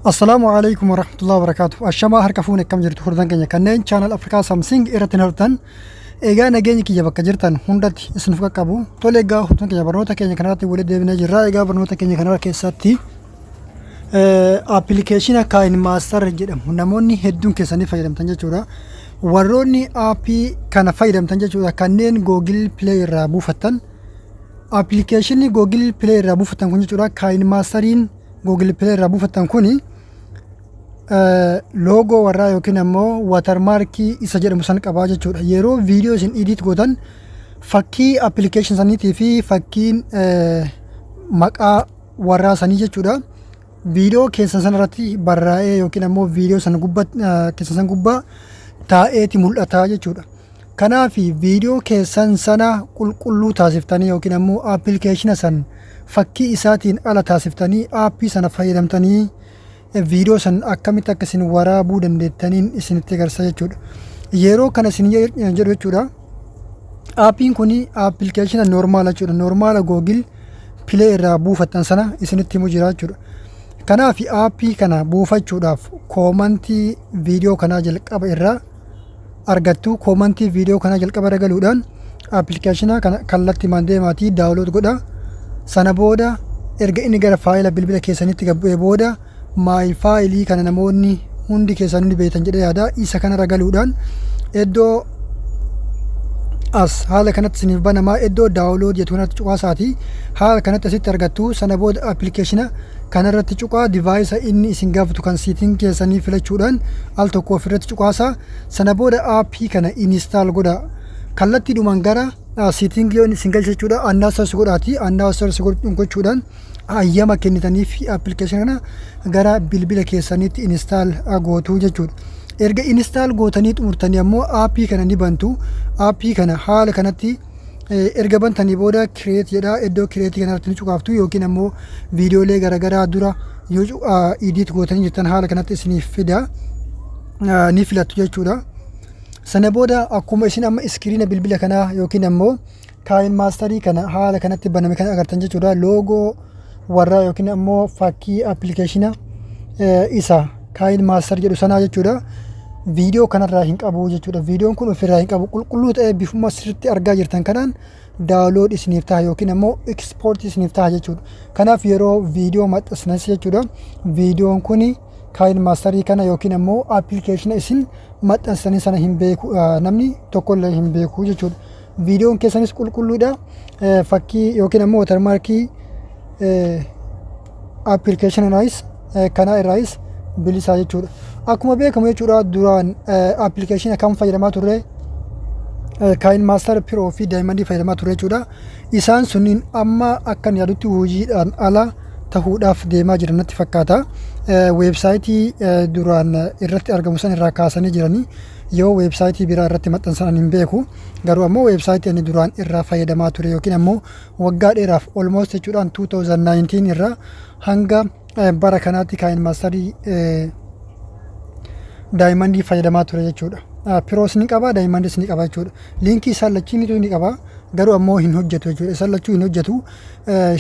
Assalaamu alaikum warahmatullahi wabarakatuh. Ashamaa, harka fuune, akkam jirtu hordoftoota keenya kanneen channel Afrikaa Samsung irratti hirtan? Egaa nageenyi kiyya bakka jirtan hundatti isiniif qaqqabu. Tole, egaa hordoftoota keenya, barnoota keenya kanarratti walitti deebinee jirra. Egaa barnoota keenya kanarra keessatti appilikeeshina KineMaster jedhamu namoonni hedduun keessanii fayyadamtan jechuudha. Warroonni aappii kana fayyadamtan jechuudha, kanneen Google Play irraa buufattan, appilikeeshinni Google Play irraa buufattan kun jechuudha, KineMasteriin Google Play irraa buufattan kuni loogoo warraa yookiin ammoo watermarkii isa jedhamu san qabaa jechuudha. Yeroo viidiyoo isin edit gootan fakkii appilikeeshin saniitii fi fakkiin maqaa warraa sanii jechuudha. Viidiyoo keessan sana irratti barraa'ee yookiin ammoo viidiyoo sana gubbaa keessan san gubbaa taa'eeti mul'ata jechuudha. Kanaaf viidiyoo keessan sana qulqulluu taasiftanii yookiin ammoo appilikeeshina san fakkii isaatiin ala taasiftanii aappii sana fayyadamtanii viidiyoo san akkamitti akka isin waraabuu dandeettaniin isinitti agarsiisa jechuudha. Yeroo kana isin jedhu jechuudha. Aappiin kun appilikeeshina normal jechuudha. Normal Google Play irraa buufattan sana isinitti himu jira jechuudha. Kanaaf aappii kana buufachuudhaaf koomantii viidiyoo kanaa jalqaba irraa argattu. Koomantii viidiyoo kanaa jalqaba irra galuudhaan appilikeeshina kana kallattii deemaatii download godha. Sana booda erga inni gara faayila bilbila keessanitti gad bu'ee booda my file kana namoonni hundi keessan ni beektan jedhee yaada. Isa kanarra galuudhaan iddoo as haala kanatti isiniif banamaa, iddoo download jettu kanatti cuqaasaati haala kanatti asitti argattu. Sana booda appilikeeshina kanarratti cuqaa, device inni isin gaafatu kan setting keessanii filachuudhaan al tokko ofirratti cuqaasa. Sana booda aappii kana install godha. Kallattiidhumaan gara setting yoo isin galcha jechuudha, unnecessary godhaati. Unnecessary gochuudhaan hayyama kennitaniif appilikeeshina kana gara bilbila keessaniitti install gootuu jechuudha. Erga install gootanii xumurtanii ammoo aappii kana ni bantu. Aappii kana haala kanatti erga bantanii booda create jedha. Iddoo create kanarratti ni cuqaaftu yookiin ammoo viidiyoolee garaagaraa dura yoo edit gootanii jirtan haala kanatti isiniif fida, ni filattu jechuudha. Sana booda akkuma isin amma iskiriina bilbila kanaa yookiin ammoo KineMasterii kana haala kanatti baname kana agartan jechuudha. Loogoo warraa yookiin ammoo fakkii appilikeeshina isa KineMaster jedhu sanaa jechuudha. Viidiyoo kanarraa hin qabu jechuudha. Viidiyoon kun ofirraa hin qabu. Qulqulluu ta'ee bifuma sirriitti argaa jirtan kanaan download isiniif ta'a yookiin ammoo export isiniif ta'a jechuudha. Kanaaf yeroo viidiyoo maxxansanis jechuudha, viidiyoon kun KineMasterii kana yookiin ammoo appilikeeshina isin maxxansanii sana hin beeku, namni tokkollee hin beeku jechuudha. Viidiyoon keessanis qulqulluudha. Fakkii yookiin ammoo watermarkii appilikeeshina irraayis kana irraayis bilisaa jechuudha. Akkuma beekamu jechuudha, duraan appilikeeshina kam fayyadamaa turre? KineMaster Pro fi Diamondii fayyadamaa turre jechuudha. Isaan sunniin amma akkan yaadutti hojiidhaan ala tahuudhaaf deemaa jiran natti fakkaata. Weebsaayitii duraan irratti argamu san irraa kaasanii jiranii yoo weebsaayitii biraa irratti maxxansan hin beeku. Garuu ammoo weebsaayitii ani duraan irraa fayyadamaa ture yookiin ammoo waggaa dheeraaf almost jechuudhaan 2019 irraa hanga bara kanaatti KineMasterii Diamondii fayyadamaa ture jechuudha. Pros ni qaba, Diamondis ni qaba jechuudha. Liinkii isaan lachiinitu ni qaba, garuu ammoo hin hojjetu jechuudha. Isaan lachuu hin hojjetu.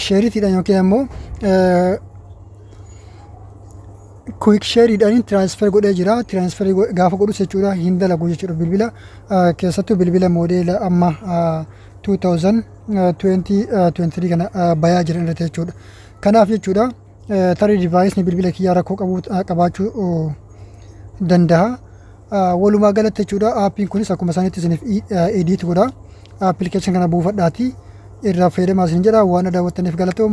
SHAREitiidhaan yookiin ammoo quick shareiidhaan transfer godhee jira. Transfer gaafa godhus jechuudha hin dalagu jechuudha bilbila keessattuu bilbila moodeela amma 2023 kana bayaa jiran irratti jechuudha. Kanaaf jechuudha tarii deviceni bilbila kiyyaa rakkoo qabu qabaachuu danda'a. Walumaa galatti jechuudha aappiin kunis akkuma isaanitti isiniif edit godha. Appilikeeshin kana buufadhaati irraa fayyadamaa isin jedha. Waan daawwattaniif galatooma.